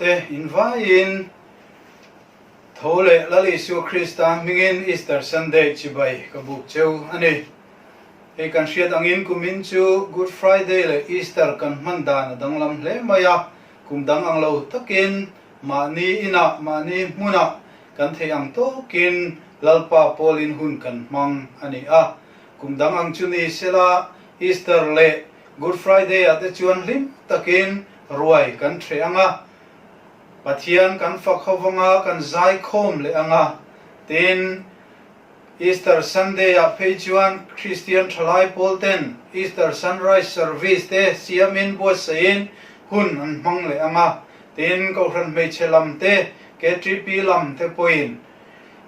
te invaiin tho leh Lal Isua Krista hmingin Easter Sunday chibai ka buk cheu a ni. Hei kan hriat angin kumin chu Good Friday leh Easter kan hman dan a danglam hle mai a, kum dang ang lo takin mahni inah, mahni hmunah kan theih ang tawkin Lalpa pawlin hun kan hmang a ni a. Kum dang ang chu ni sela Easter leh Good Friday ah te chuan hlim takin ruai kan hreh ang a, Pathian kan fak ho vang a, kan zai khawm leh ang a. Tin, Easter Sunday ah phei chuan Kristian thalai pawl ten Easter Sunrise Service te siamin buatsaihin hun an hmang leh ang a. Tin, Kohhran hmeichhe lam te, KTP lam te pawhin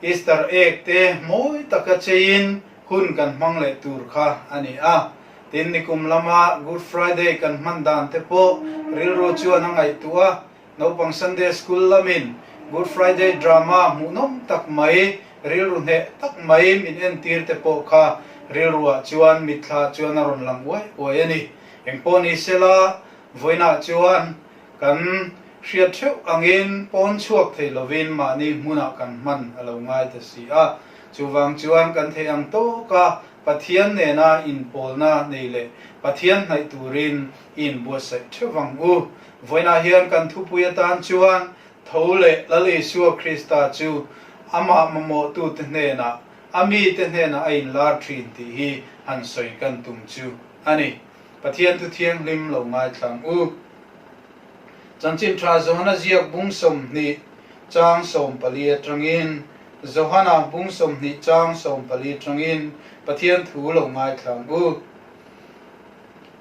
Easter egg te mawi taka cheiin hun kan hmang leh tur kha a ni a. Tin, nikum lama Good Friday kan hman dan te pawh rilru chuan a ngaihtuah a, naupang Sunday School lamin Good Friday drama hmuhnawm tak mai, rilru hneh tak mai min entir te pawh kha rilruah chuan mitthla chuan a rawn lang uai uai a ni. Engpawh ni sela, vawiinah chuan kan hriat theuh angin pawn chhuak thei lovin mahni hmunah kan hman a lo ngai ta si a. Chuvang chuan kan theih ang tawka Pathian nena inpawlna nei leh Pathian hnaih turin i inbuatsaih theuh vang u. Vawiinah hian kan thupui atan chuan tho leh Lal Isua Krista chu amah mamawhtute hnenah, a mite hnenah a inlar thin tih hi han sawi kan tum chu a ni. Pathian thu thianghlim lo ngaithlang u. Chanchin tha Johana ziak bung 20 chang 14 atangin Johana bung 20 chang 14 atangin Pathian thu lo ngaithlang u.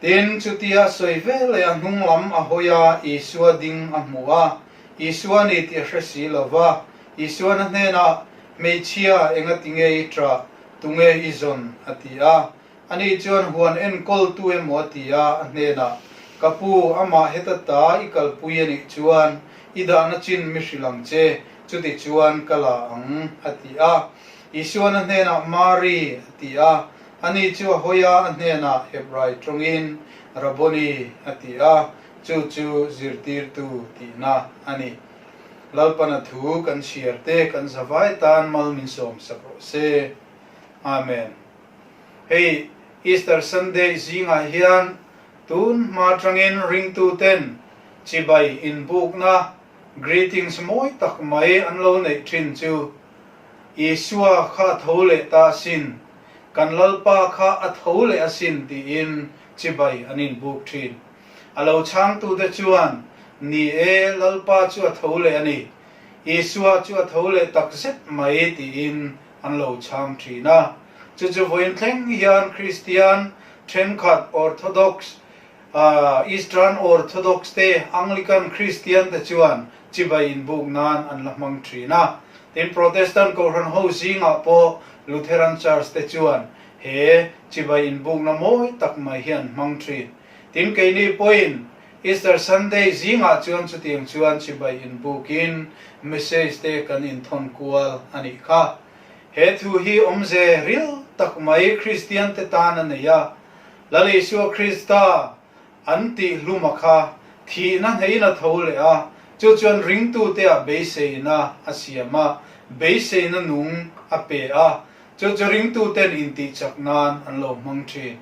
Tin, chutia sawi vel leh a hnung lam a hawi a, Isua ding a hmu a. Isua ni tih a hre si lo va. Isuan a hnenah, Hmeichhia, engati nge i ṭah? Tunge i zawn? a ti a. Ani chuan huan enkawltu emaw a ti a, a hnenah, Ka pu, amah heta ta i kalpui a nih chuan i dahna chin mi hrilh ang che, chuti chuan ka la ang, a ti a. Isuan a hnenah, Mari, a ti a. Ani chu a hawi a, a hnenah Hebrai tawngin, Rabboni, a ti a, chu chu zirtirtu tihna a ni. Lalpana thu kan chhiar te kan zavai tan mal min sawmsak rawh se. Amen. Hei Easter Sunday zingah hian tun hma tangin ringtuten chibai inbukna, greetings, mawi tak mai an lo neih thin chu Isua kha a tho leh ta asin, kan Lalpa kha a tho leh asin tiin chibai an inbuk thin. A lo chhangtute chuan, Ni e, Lalpa chu a tho leh a ni, Isua chu a tho leh takzet mai tiin an lo chhang thin a. Chu chu vawiin thleng hian Kristian thenkhat Orthodox, Eastern Orthodox te, Anglican Kristian te chuan chibai inbuk nan an la hmang thin a. Tin, Protestant Kohhran ho zingah pawh Lutheran Church te chuan he chibai inbukna mawi tak mai hi an hmang thin. Tin, keini pawhin Easter Sunday zingah chuan chutiang chuan chibai inbukin message te kan inthawn kual a nih kha. He thu hi awmze ril tak mai Kristian te tan a nei a, Lal Isua Krista an tih hluma kha thihna hneiin a tho leh a, chu chuan ringtute ah beiseina a siam a, beiseina nung a pe a, chu chu ringtuten intihchak nan an lo hmang thin.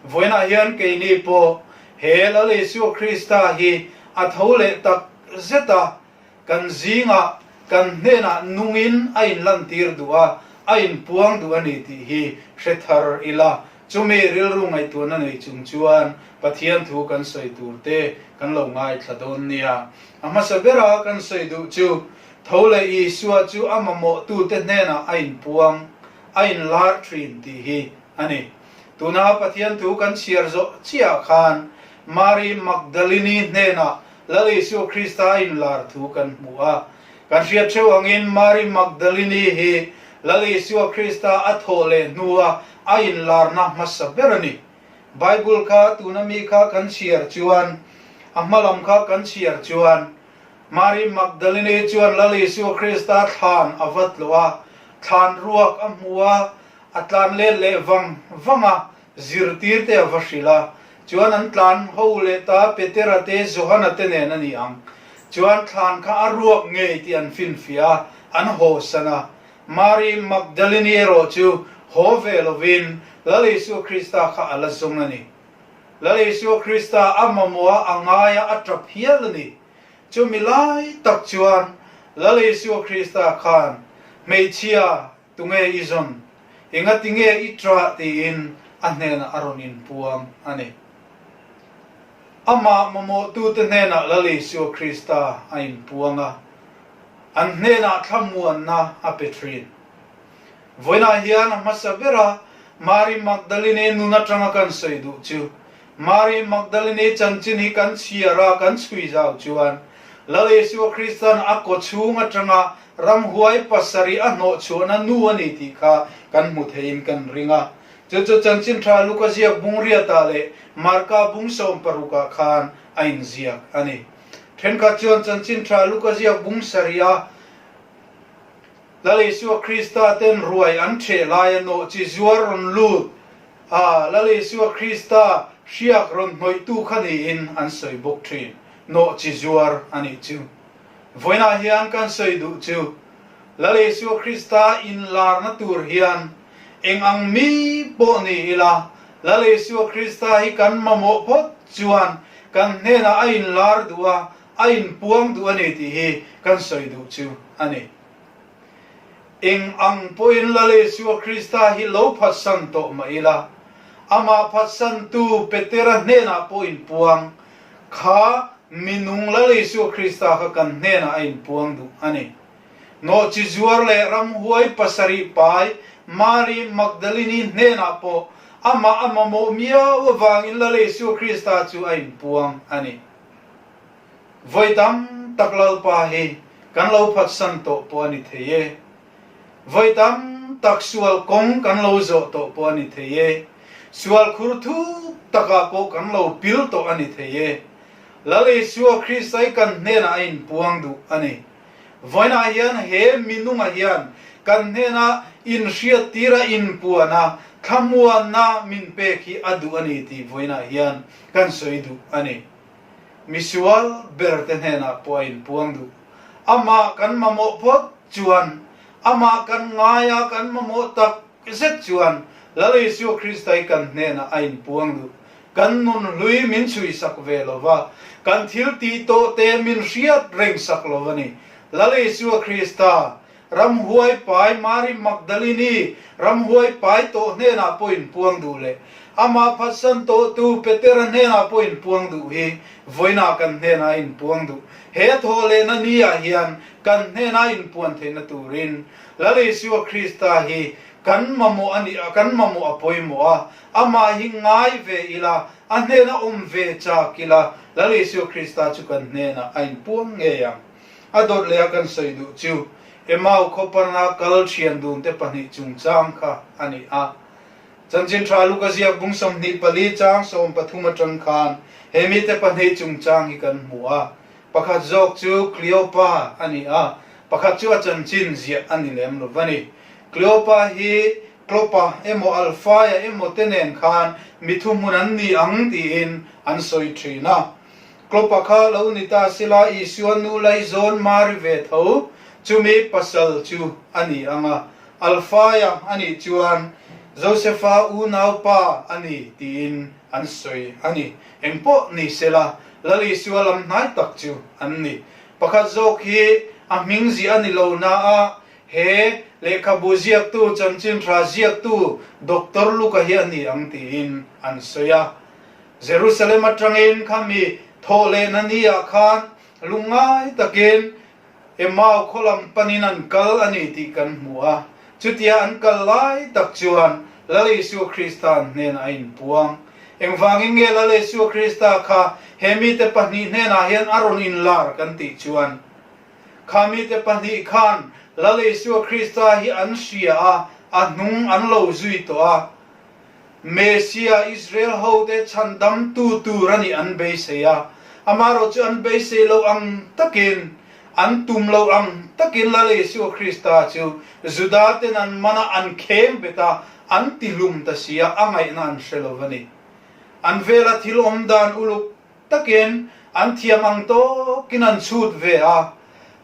Vawiinah hian keini pawh he Lal Isua Krista hi a tho leh tak zet a, kan zingah, kan hnenah nungin a inlantir duh a, a inpuang duh a ni tih hi hre thar ila, chumi rilru ngaihtuahna nei chung chuan Pathian thu kan sawi tur te kan lo ngaithla dawn nia. A hmasa bera kan sawi duh chu, tho leh Isua chu a mamawhtute hnenah a inpuang, a inlar thin tih hi a ni. Tuna Pathian thu kan chhiar zawh chiah khan Mari Magdalini hnenah Lal Isua Krista a inlar thu kan hmu a. Kan hriat theuh angin Mari Magdalini hi Lal Isua Krista a thawh leh hnua a inlarna hmasa ber a ni. Bible kha tuna mi kha kan chhiar chuan, a hma lam kha kan chhiar chuan, Mari Magdalini chuan Lal Isua Krista thlan a va tlawh a, thlan ruak a hmu a, A tlan let leh vang vang a, zirtirte a va hrilh a. Chuan an tlan ho leh ta Petera te, Johana te nen a ni ang. Chuan thlan kha a ruak ngei tih an finfiah a, an hawsan a. Mari Magdalini erawh chu haw ve lovin Lal Isua Krista kha a la zawng a ni. Lal Isua Krista a mamawh a, a ngai a, a tap hial a ni. Chumi lai tak chuan Lal Isua Krista khan hmeichhia Tunge i zawn? Engatinge i ṭah? tiin a hnenah a rawn inpuang a ni. Amah mamawhtute hnenah Lal Isua Krista a inpuang a, an hnenah thlamuanna a pe ṭhin. Vawiinah hian a hmasa bera Mari Magdalene nun aṭanga kan sawi duh chu Mari Magdalene chanchin hi kan chhiar a, kan chhui zau chuan Lal Isua Krista'n a kawchhung aṭanga ramhuai pasarih a hnawhchhuahna nu a ni tih kha kan hmu theiin kan ring a. Chu chu Chanchin Ṭha Luka ziak bung riatah leh Marka bung sawmparukah khan a inziak a ni. Ṭhenkhat chuan Chanchin Ṭha Luka ziak bung sarih a Lal Isua Krista ten ruai an ṭheh laia nawhchi zuar rawn lut a, Lal Isua Krista hriak rawn hnawihtu kha niin an sawi bawk ṭhin. Nawhchi zuar a nih chu. Vawiinah hian kan sawi duh chu, Lal Isua Krista inlarna tur hian eng ang mi pawh ni ila, Lal Isua Krista hi kan mamawh phawt chuan kan hnenah a inlar duh a, a inpuang duh a ni tih hi kan sawi duh chu a ni. Eng ang pawhin Lal Isua Krista hi lo phatsan tawh mah ila, amah phatsantu Petera hnenah pawh inpuang kha minung Lal Isua Krista kha kan hnenah a inpuang duh a ni. Nawhchi zuar leh ramhuai pasarih pai Mari Magdalini hnenah pawh amah a mamawh miau avangin Lal Isua Krista chu a inpuang a ni. Vawi tam tak Lalpa hi kan lo phatsan tawh pawh a ni thei e. Vawi tam tak sual kawng kan lo zawh tawh pawh a ni thei e. Sual khur thuk takah pawh kan lo pil tawh a ni thei e. Lal Isua Krista hi kan hnenah a inpuang duh a ni. Vawiinah hian he minungah hian kan hnena inhriattir a inpuan a, thlamuanna min pek hi a duh a ni tih vawiinah hian kan sawi duh a ni. Misual ber te hnenah pawh a inpuang duh. Amah kan mamawh phawt chuan, amah kan ngai a, kan mamawh tak zet chuan Lal Isua Krista hi kan hnenah a inpuang duh. Kan nun hlui min chhuisak ve lo va, kan thil tih tawh te min hriat reng sak lo a ni. Lal Isua Krista, Ramhuai pai Mari Magdalini ramhuai pai tawh hnenah pawh inpuang duh leh amah phatsan tawhtu Petera hnenah pawh inpuang duh hi vawiinah kan hnenah a inpuang duh. He thawhlehna ni ah hian kan hnenah inpuan theihna turin Lal Isua Krista hi kan mamawh a ni a, kan mamawh a pawimawh a, amah hi ngai ve ila, a hnena awm ve chak ila Lal Isua Krista chu kan hnenah a inpuang ngei ang. A dawt leh a kan sawi duh chu Emau khawpana kal thian dunte pahnih chungchang kha a ni a. Chanchin Tha Luka ziak bung 24 chang 13 atang khan he mite pahnih chungchang hi kan hmu a. Pakhat zawk chu Kleopa a ni a, pakhat chu a chanchin ziah a ni lem lo va ni. Kleopa hi Klopa emaw Alfaia emaw te nen khan mi thuhmun an ni ang tiin an sawi thin a. Klopa kha lo ni ta sila Isua nu laizawn Mari ve tho, chumi pasal chu a ni ang a, Alfaia a nih chuan Josefa unaupa a ni tiin an sawi a ni. Engpawh ni sela, Lal Isua lam hnai tak chu an ni. Pakhat zawk hi a hming ziah a ni lo na a, he lehkhabu ziaktu, chanchin tha ziaktu Doctor Luka hi a ni ang tiin an sawi a. Jerusalem atangin khami thawhlehna ni ah khan lungngai takin Emau khaw lam panin an kal a ni tih kan hmu a. Chutia an kal lai tak chuan Lal Isua Krista an hnenah a inpuang. Engvangin nge Lal Isua Krista kha he mite pahnih hnenah hian a rawn inlar kan tih chuan, kha mite pahnih khan Lal Isua Krista hi an hria a, a hnung an lo zui tawh a. Mesia, Israel hote chhandamtu tur a nih an beisei a, amaherawh chu an beisei lo ang takin, an tum lo ang takin Lal Isua Krista chu Juda ten an man a, an kheng bet a, an tihlum ta si a, a ngaihna an hre lo a ni. An vela thil awm dan uluk takin An thiam ang tawkin an chhut ve a,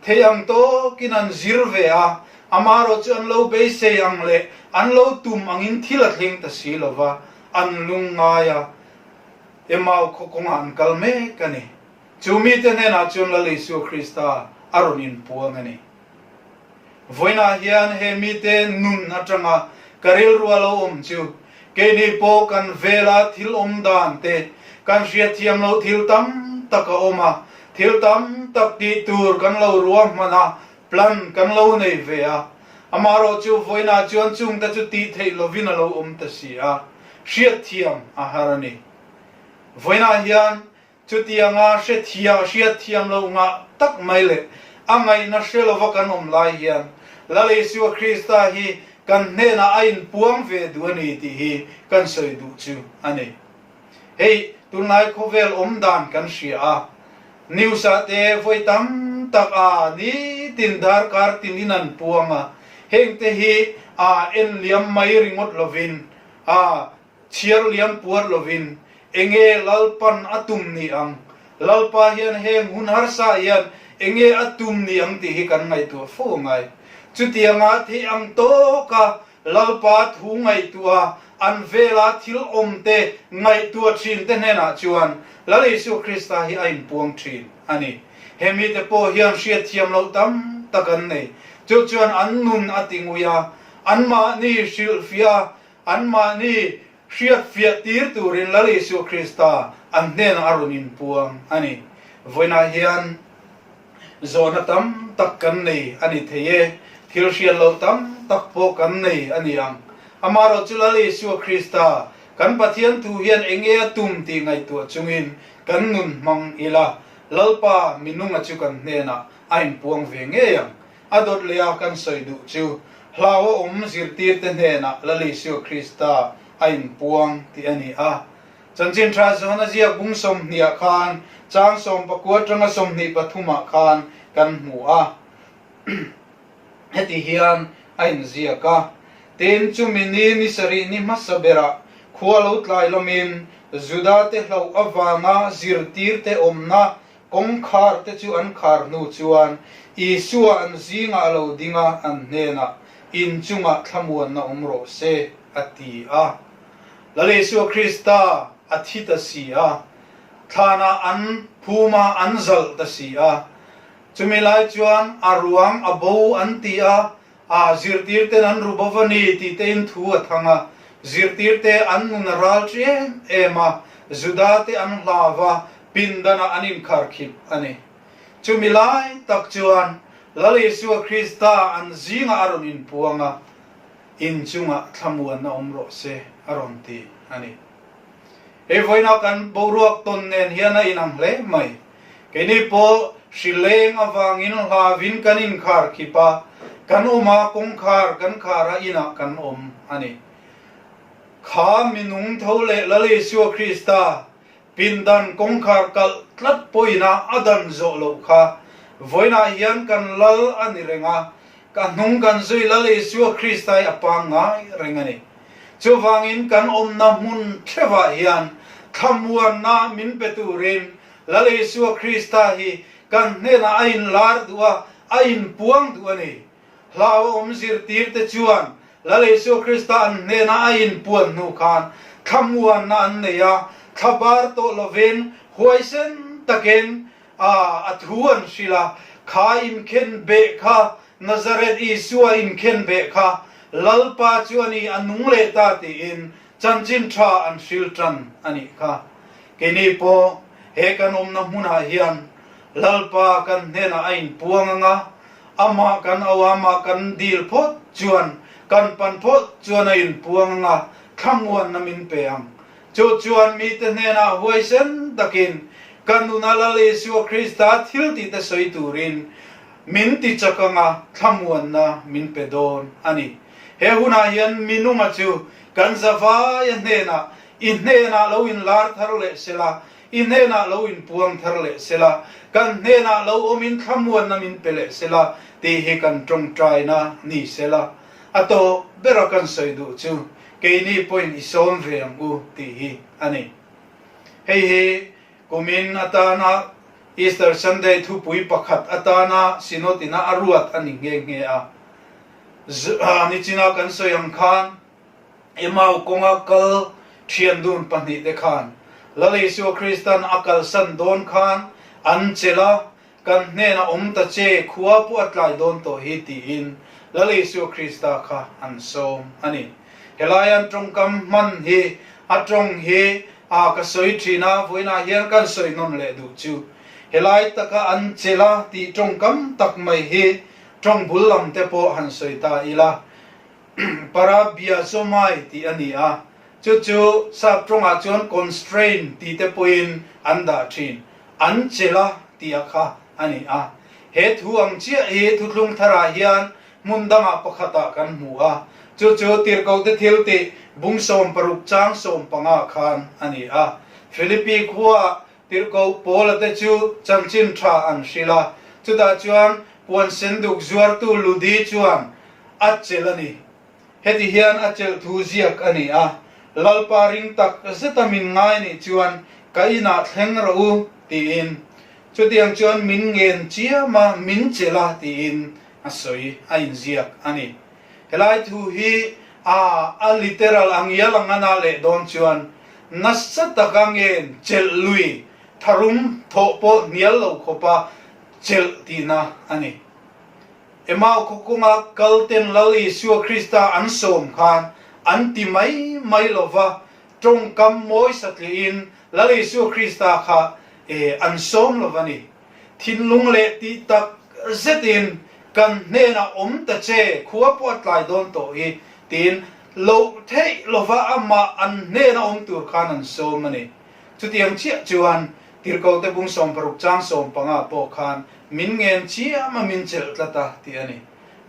thei ang tawkin an zir ve a, amaherawh chu an lo beisei ang leh an lo tum angin thil a thleng ta si lo va, an lungngai a, Emau khaw kawngah an kal mek a ni. Chu mite hnenah chuan Lal Isua Krista a rawn inpuang a ni. Vawiinah hian he mite nun atanga ka rilru a lo awm chu keini pawh kan vela thil awm dan te, kan hriatthiam loh thil tam tak a awm a, thil tam tak tih tur kan lo ruahman a, plan kan lo nei ve a. Amaherawh chu vawiinah chuan chungte chu tih theih lovin a lo awm ta si a, hriatthiam a har a ni. Vawiinah hian Chutianga hrethiam hriatthiam loh ngah tak mai leh a ngaihna hre lova kan awm lai hian Lal Isua Krista hi kan hnenah a inpuang ve duh a ni tih hi kan sawi duh chu a ni. Hei tunlai khawvel awm dan kan hria a, news ah te vawi tam tak a nitin darkar tinin an puang a, hengte hi a en liam mai ringawt lovin a Chhiar liam puar lovin enge Lalpan a tum ni ang? Lalpa hian heng hun harsa hian enge a tum ni ang tih hi kan ngaihtuah fo angai. Chutianga theih ang tawka Lalpa thu ngaihtuah a, an vela thil awmte ngaihtuah thinte hnenah chuan Lal Isua Krista hi a inpuang thin a ni. He mite pawh hian hriatthiam loh tam tak an nei. Chu chuan an nun a ti ngui a, anmahni hrilhfiah a, Anmahni hriatfiah tir turin Lal Isua Krista an hnenah a rawn inpuang a ni. Vawiinah hian zawhna tam tak kan nei a ni thei e, thil hriat loh tam tak pawh kan nei a ni ang. Amaherawhchu Lal Isua Krista, kan Pathian thu hian enge a tum tih ngaihtuah chungin kan nun hmang ila, Lalpa minunga chu kan hnenah a inpuang ve ngei ang. A dawt leh a kan sawi duh chu hlau a awm zirtirte hnenah Lal Isua Krista a inpuang tih a ni a. Chanchin Tha Johana ziak bung sawmhniah khan chang 19 atanga 23 ah khan kan hmu a. Heti hian a inziak a, Tin, chumi ni ni sarih ni hmasa berah khua lo tlai lamin Judate hlauh avanga zirtirte awmna Kawngkhar te chu an khar hnu chuan Isua an zingah a lo ding a, an hnenah, In chungah thlamuanna awm rawh se, a ti a. Lal Isua Krista a thi ta si a, thlanah an phum a, an zalh ta si a. Chumi lai chuan a ruang a bo an ti a, A zirtirten an ru bo va ni tih tein thu a thang a, zirtirte an nun a ral ṭi em em a, Judate an hlau va, pindanah an inkharkhip a ni. Chumi lai tak chuan Lal Isua Krista an zingah a rawn inpuang a, In chungah thlamuanna awm rawh se a rawn ti a ni. Hei vawiinah kan boruak tawn nen hian a inang hle mai. Keini pawh hri leng avangin hlavin kan inkhar khip a, kan awm a, kawngkhar kan khar a, inah kan awm a ni. Kha minung tho leh Lal Isua Krista pindan kawngkhar kalh tlat pawhin a a dan zawh loh kha vawiinah hian kan Lal a ni reng a, ka hnung kan zui Lal Isua Krista hi a pangngai reng a ni. Chuvangin kan awmna hmun thlevah hian thlamuanna min pe turin Lal Isua Krista hi kan hnenah a inlar duh a, a inpuang duh a ni. Hlau a awm zirtirte chuan Lal Isua Krista an hnena a inpuan hnu khan thlamuanna an nei a, thlabar tawh lovin huaisen takin a thu an hrilh a, kha inkhen beh kha Nazareth Isua inkhen beh kha Lalpa chu a ni, a nung leh ta tiin chanchin tha an hril tan a nih kha. Keini pawh he kan awmna hmunah hian Lalpa kan hnenah a inpuang ang a, amah kan au a, amah kan dil phawt chuan, kan pan phawt chuan a inpuang ang a, thlamuanna min pe ang. Chu chuan mite hnenah huaisen takin ka nuna Lal Isua Krista thil tihte sawi turin min ti chak anga thlamuanna min pe dawn a ni. He hunah hian minunga chu kan zavaia hnenah i hnenah lo inlar thar leh sela, i hnenah lo inpuang thar leh sela, kan hnenah lo awmin thlamuanna min pe leh sela tih hi kan tawngtaina ni sela. A tawp bera kan sawi duh chu keini pawhin i sawm ve ang u tih hi a ni. Hei hi kumin atana. Easter Sunday thupui pakhat atana Synod ina a ruat a ni nghe nghe a. Nichina kan sawi ang khan Emau kawnga kal thian dun pahnihte khan Lal Isua Kristan a kalsan dawn khan an chelh a, Kan hnenah awm ta che, khua pawh a tlai dawn tawh hi tiin Lal Isua Krista kha an sawm a ni. Helai an tawngkam hman hi a tawng hi a ka sawi thin a, vawiinah hian kan sawi nawn leh duh chu. Helai taka an chelh a tih tawngkam tak mai hi tawng bul lam te pawh han sawi ta ila. Parabiazomai tih a ni a, chu chu sap tawngah chuan constraint tih te pawhin an dah thin. An chelh a tih a kha a ni a. He thu ang chiah hi thuthlung tharah hian hmun dangah pakhatah kan hmu a, chu chu Tirhkohte thil tih bung 60 chang 15 khan a ni a. Philippi khuaah Tirhkoh Paula te chu chanchin tha an hrilh a, chutah chuan puan senduk zuartu Ludi chuan a chelh a ni. Heti hian a chelh thu ziak a ni a, Lalpa ring tak zeta min ngai nih chuan ka inah thleng rawh u, tiin. Chutiang chuan min ngen chiam a, min chelh a, tiin a sawi a inziak a ni. Helai thu hi a a literal a ngial ang a na leh dawn chuan nasa taka ngen chelh lui tharum thawh pawh hnial lo khawpa chelh tihna a ni. Emau khaw kawnga kal ten Lal Isua Krista an sawm khan an ti mai mai lova, tawngkam mawi satlihin Lal Isua Krista kha an sawm lo va ni. Thinlung leh tih tak zetin kan hnenah awm ta che, khua pawh a tlai dawn tawh hi tiin loh theih lova amah an hnena awm tur khan an sawm a ni. Chutiang chiah chuan Tirhkohte bung 60 chang 15 pawh khan min ngen chiam a min chelh tlat a tih a ni.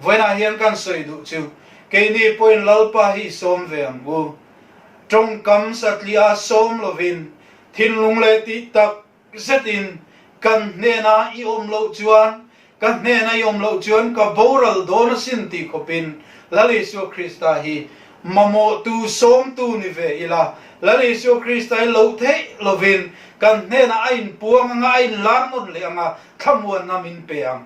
Vawiinah hian kan sawi duh chu keini pawhin Lalpa hi i sawm ve ang u. Tawngkam satliah sawm lovin thinlung leh tih tak zetin kan hnena i awm loh chuan Ka hnena i awm loh chuan ka boral dawn asin tih khawpin Lal Isua Krista hi mamawhtu, sawmtu ni ve ila, Lal Isua Krista hi loh theih lovin kan hnenah a inpuang anga, a inlar nawn leh anga, thlamuanna min pe ang.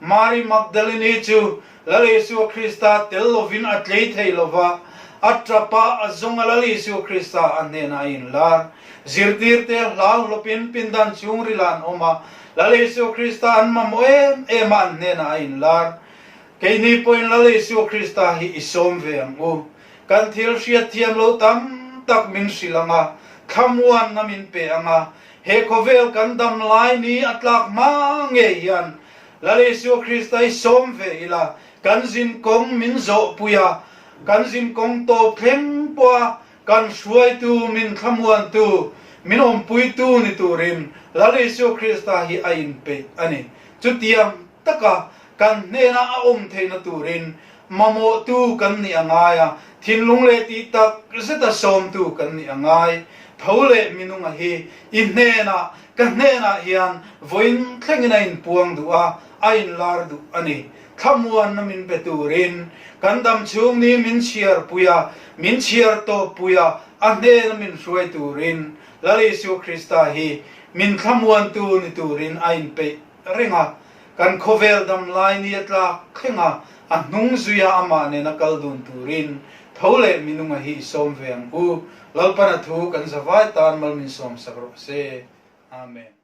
Mari Magdalene chu Lal Isua Krista tel lovin a tlei thei lova, a tap a, a zawng a Lal Isua Krista a hnenah a inlar. Zirtirte hlau hlawpin pindan chhungril ah an awm a, Lal Isua Krista an mamawh em em a an hnenah a inlar. Keini pawhin Lal Isua Krista hi i sawm ve ang u. Kan thil hriat thiam lo tam tak min hrilh ang a, thlamuanna min pe ang a, he khawvel kan dam lai ni a tlak hma ngei hian Lal Isua Krista i sawm ve ila, kan zinkawng min zawhpui a, kan zinkawng tawp thleng pawh a Kan hruaitu, min thlamuantu, min awmpuitu ni turin Lal Isua Krista hi a inpeih a ni. Chutiang taka kan hnena a awm theihna turin mamawhtu kan nih a ngai a, thinlung leh tih tak zeta sawmtu kan nih a ngai. Tho leh minunga hi i hnenah, ka hnenah hian vawiin thlengin a inpuang duh a, a inlar duh a ni. Thlamuanna min pe turin kan dam chhung ni min chhiar pui a, min chhiar tawp pui a, a hnena min hruai turin Lal Isua Krista hi min thlamuantu ni turin a inpeih reng a. Kan khawvel dam lai ni a tlak thleng a, a hnung zuia amah nena kal dun turin tho leh minunga hi i sawm ve ang u. Lalpan a thu kan zavai tan mal min sawm sak rawh se. Amen.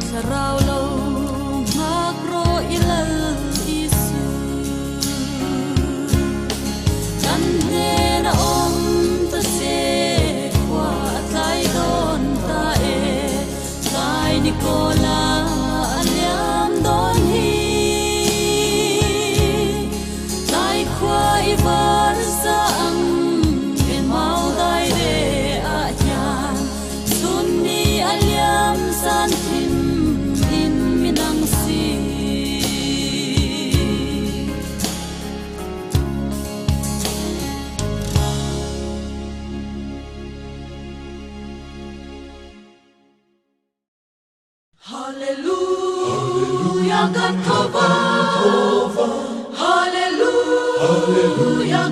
Thlarau lo nghak rawh i Lal Isu. Kan hnen a awm ta che khua a tlai dawn ta e.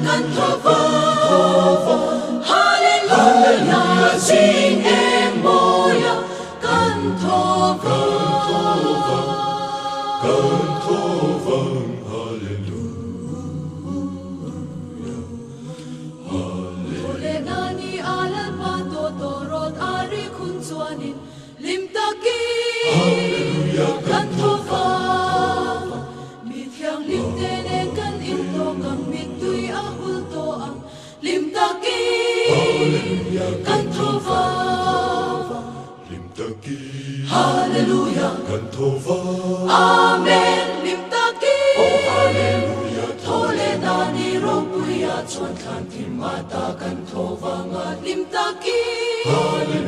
kan tho vang. Hallelujah zing eng mawia kan tho vang. Kan tho vang Hallelujah Hallelujah. Tho leh nani a Lalpa tawh tawh rawt a ri khun chuanin Hlim takin kan tho vang, mi thianghlim te nen kan intawk ang, mittui a hul tawh ang. Hlim takin kan tho vang. Hallelujah Amen Hlim takin tho leh nani ropuia chuan thlan thim ata kan tho vang a, hlim takin.